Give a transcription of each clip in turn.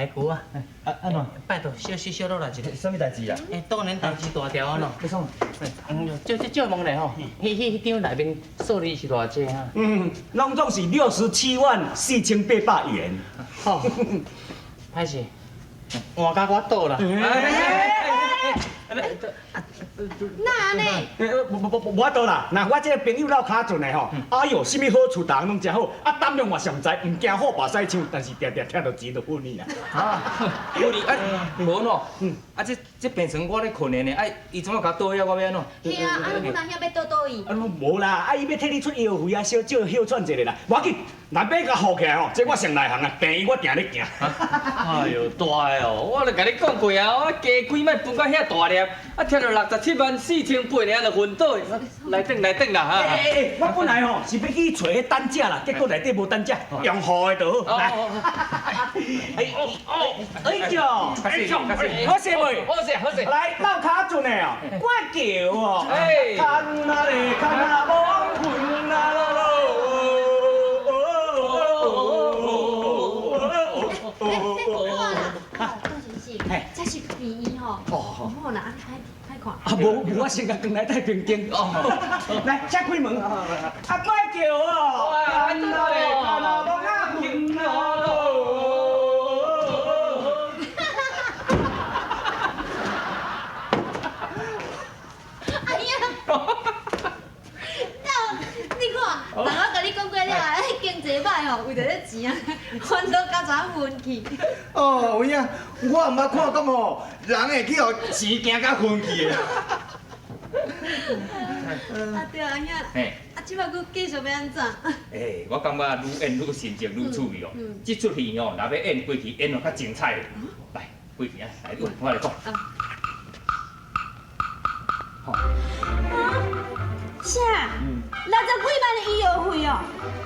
來久啊。啊，按怎？拜託，小小小落來一下。啥物代誌啊？欸，當年代誌大條啊喏。欲創？嗯，借借借問咧吼，彼彼彼張內面數字是偌濟啊？嗯，攏總是67萬4800元。好，歹勢，換甲我倒啦。哪按呢？無無無無法度啦！嗱，我這個朋友落跤船的吼，哎喲，啥物好處逐項攏誠好，啊膽量嘛上知，毋驚虎跋屎槍，但是定定聽著錢就昏去啦。啊，無你啊，無喏，啊這這病床我咧睏的呢，啊伊怎啊共倒遐，我欲按怎？嘿啊，啊阮阿兄欲倒佗位？啊，無啦，啊伊欲替你出醫藥費啊，小借歇喘一下啦，無要緊，若欲共扶起來吼，這我上內行啊，病院我定咧行。哎喲，大个哦，我就共你講過啊，我加幾擺分到遐大粒，啊，聽著67萬4800爾就昏倒，來轉來轉啦哈。欸欸欸，我本來吼是欲去揣彼擔架啦，結果內底無擔架，用扶的就好。來，哎哦哦，哎呦，好勢未？好勢好勢。來，落跤船的哦，我叫哦，牽啊咧牽啊，罔困啊囉。哇啦，杜先生，這是病院吼，好啦，啊歹歹看。啊，無無，我先共轉來太平間。來，請開門。啊，怪叫哦，牽啊咧牽啊，罔啊困啊囉。哎呀，你看，人我共你講過了，彼經濟歹吼，為著這錢啊，煩惱甲怎昏去。哦，有影，我毋捌看講吼，人會去予錢驚甲昏去的。啊對，阿兄，啊這擺閣繼續欲按怎？欸，我感覺愈演愈心情愈趣味哦。這齣戲哦，若欲演規氣演予較精彩。來，規氣啊，來，我來講。啥？60幾萬的醫藥費哦！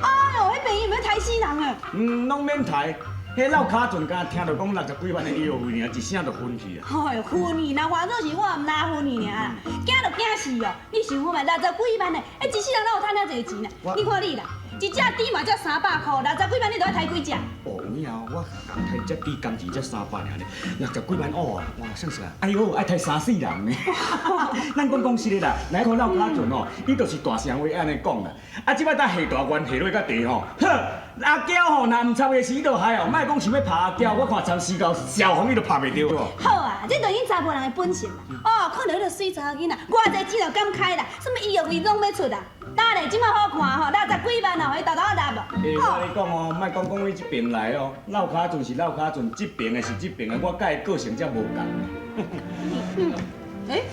哎喲，彼病院欲刣死人啊！嗯，攏免刣。彼老跤船敢聽著講六十幾萬的醫藥費爾，一聲就昏去啊！哎喲，昏去，若換做是我，毋若昏去爾啦，驚就驚死哦！你想看覓，六十幾萬的，欸，一世人哪有趁遐濟錢啊？你看你啦，一隻豬嘛才300箍，六十幾萬你著愛刣幾隻？哦，有影哦，我共刣一隻豬，工錢才300爾呢，六十幾萬哦，哇，算算，哎喲，愛刣三四人呢。咱講講實的啦，來看老跤船哦，伊就是大聲話按呢講啦。啊，這擺搭下大願下落較低吼，哼，阿嬌吼，若毋插的時就害哦，莫講想欲拍阿嬌，我看參死到消防伊都拍袂著。好啊，這就是𪜶查埔人的本性啦。哦，看著彼个媠查某囡仔，偌濟錢就敢開啦，啥物醫藥費攏欲出啦。呾咧，這擺好看吼，六十幾萬哦，伊沓沓仔納無。欸，我共你講哦，莫講講你這邊來哦，老跤船是老跤船，這邊的是這邊的，我佮伊個性才無仝。欸？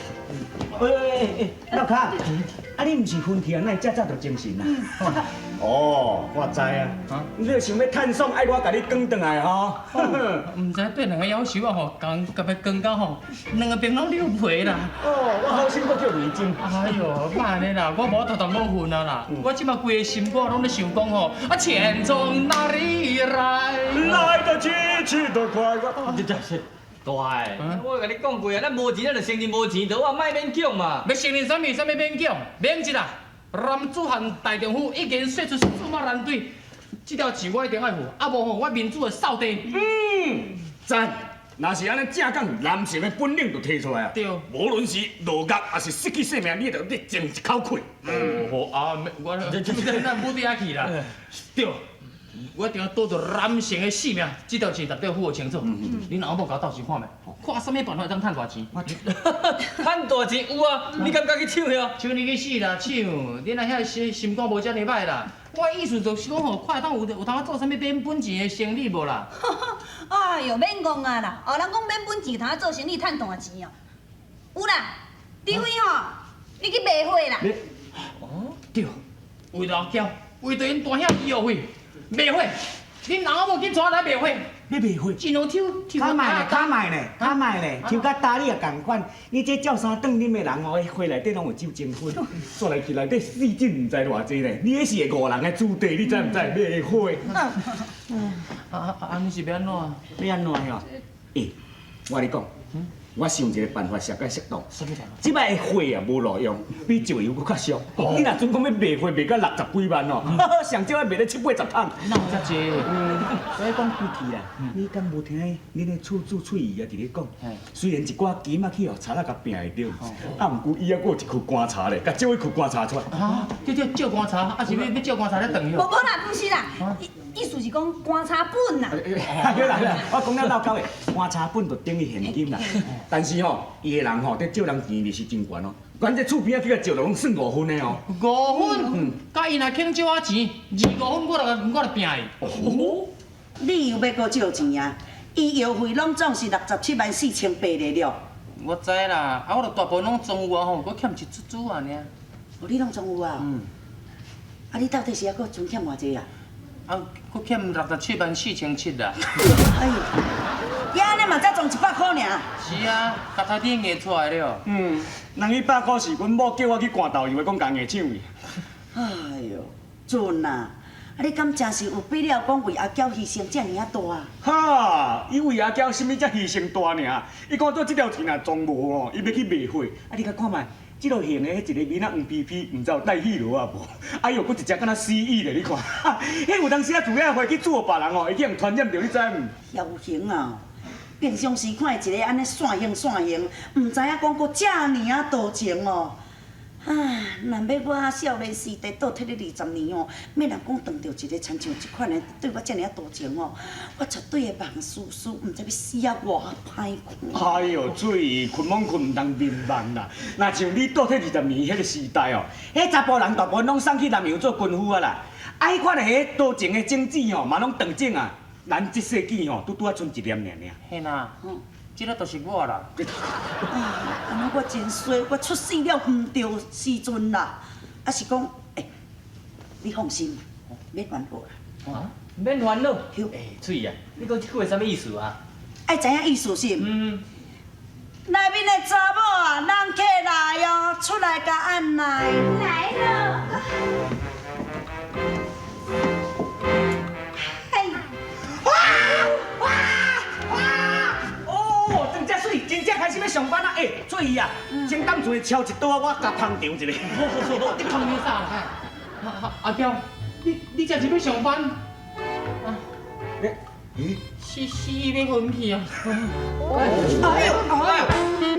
欸欸欸，老跤，啊你毋是昏去啊？哪會遮早就精神啊？哦，我知啊，你想欲趁爽，愛我共你轉轉來吼？毋知對兩个夭壽啊吼，共共欲轉到吼，兩个邊攏溜皮啦。哦，我好心閣叫味精。哎喲，莫按呢啦，我無法度淡薄昏啊啦。我這擺規个心肝攏咧想講吼，啊錢從哪裡來？來得及，去得快。這這是大个，我共你講過啊，咱無錢，咱就承認無錢，就好啊，莫勉強嘛。欲承認啥物？啥物勉強？免一啦。男子漢大丈夫已經說出駟馬難追，這條錢我一定愛付，啊無吼我面子會掃地。嗯，讚。若是按呢正講，男性的本領就提出來啊。對。無論是落獄，抑是失去性命，你著得爭一口氣。嗯，好啊，我咱無對遐去啦。對。我一定要賭著男性的性命，這條錢絕對付予清楚。恁老母共我鬥陣看覓，看啥物辦法會當趁大錢？趁大錢有啊，你敢敢去搶遐？搶你去死啦！搶！你若遐心心肝無遮爾歹啦。我的意思就是講吼，看會當有有通做啥物免本錢的生意無啦？哎喲，免戇啊啦！哦，人講免本錢通做生意趁大錢哦。有啦，除非吼，你去賣血啦。哦，對，為著阿嬌，為著𪜶大兄醫藥費。賣血，恁老母緊帶我來賣血。欲賣血？一兩抽，較莫咧，較莫咧，較莫咧，像佮焦你也仝款。你這照三頓啉的人哦，血內底攏有酒精薰，煞來去內底細菌毋知偌濟咧。你彼是會誤人的子弟，你知毋知？賣血。啊啊啊！你是欲按怎？欲按怎哟？欸，我共你講，我想一个办法，上較適當。這擺的貨啊無路用，比石油閣較俗。你若準講欲賣貨賣到六十幾萬哦，上少愛賣咧七八十桶。哪有遮濟？所以講規氣啦，你敢無聽恁的厝主翠姨啊佇咧講？雖然一寡金仔去予賊仔共拚會著，啊，毋過伊猶閣有一窟棺柴咧，共借彼窟棺柴出來。啊，對對，借棺柴，啊是欲借棺柴咧轉去無無啦，毋是啦，意思是講棺柴本啦。好啦好啦，我講了漏狗的，棺柴本就等於現金啦。但是吼，伊的人吼，佇借人錢利息真懸哦。阮這厝邊仔去共借，攏算五分的哦。五分？佮伊若肯借我錢，二五分我就拚伊。哦，你又欲閣借錢啊？醫藥費攏總是67萬4800个了。我知啦，啊，我著大部分攏總有啊吼，閣欠一注注爾。哦，你攏總有啊？嗯。啊，你到底是猶閣存欠偌濟啊？啊，閣欠67萬4700啦。哎呦，你按呢嘛才賺100箍爾。是啊，共台頂硬出來了。嗯，人彼100箍是阮某叫我去灌豆油的，講共硬搶去。哎喲，陣啊，啊你敢真是有必要講為阿嬌犧牲遮爾仔大？哈！伊為阿嬌啥物才犧牲大爾？伊講做這條錢若裝無吼，伊欲去賣貨。啊，你共看覓，這路行的彼一個面仔黃皮皮，毋知有帶戲螺啊無？哎喲，閣一隻敢若死魚咧，你看。彼有當時啊，自了貨去煮予別人哦，會去予傳染著，你知毋？遐有閒啊！平常時看伊一个按呢散形散形，毋知影講閣遮爾仔多情哦。唉，若欲我少年時代倒退咧20年哦，欲人講碰著一个親像這款的對我遮爾仔多情哦，我絕對會夢絲絲，毋知欲死啊偌歹看。哎喲，水睏罔睏毋通眠夢啦！若像你倒退20年彼個時代哦，彼查埔人大部分攏送去南洋做軍夫啊啦。啊，彼款的彼多情的種子吼，嘛攏斷種啊。咱這世紀吼，拄拄仔賰一粒爾爾。嘿啦，這个就是我啦。啊，按呢我真衰，我出世了毋著時陣啦。啊是講，欸，你放心，免煩惱啦。啊，免煩惱。欸，翠姨啊，你講這句話啥物意思啊？愛知影意思是毋？嗯。內面的查某啊，人客來哦，出來共按捺。來了。真正開始欲上班啊！欸，翠姨啊，先當厝敲一刀啊，我共捧場一下。你捧場啥啦？阿嬌，你這是欲上班？啊？欸？是欲昏去啊？哎喲哎喲！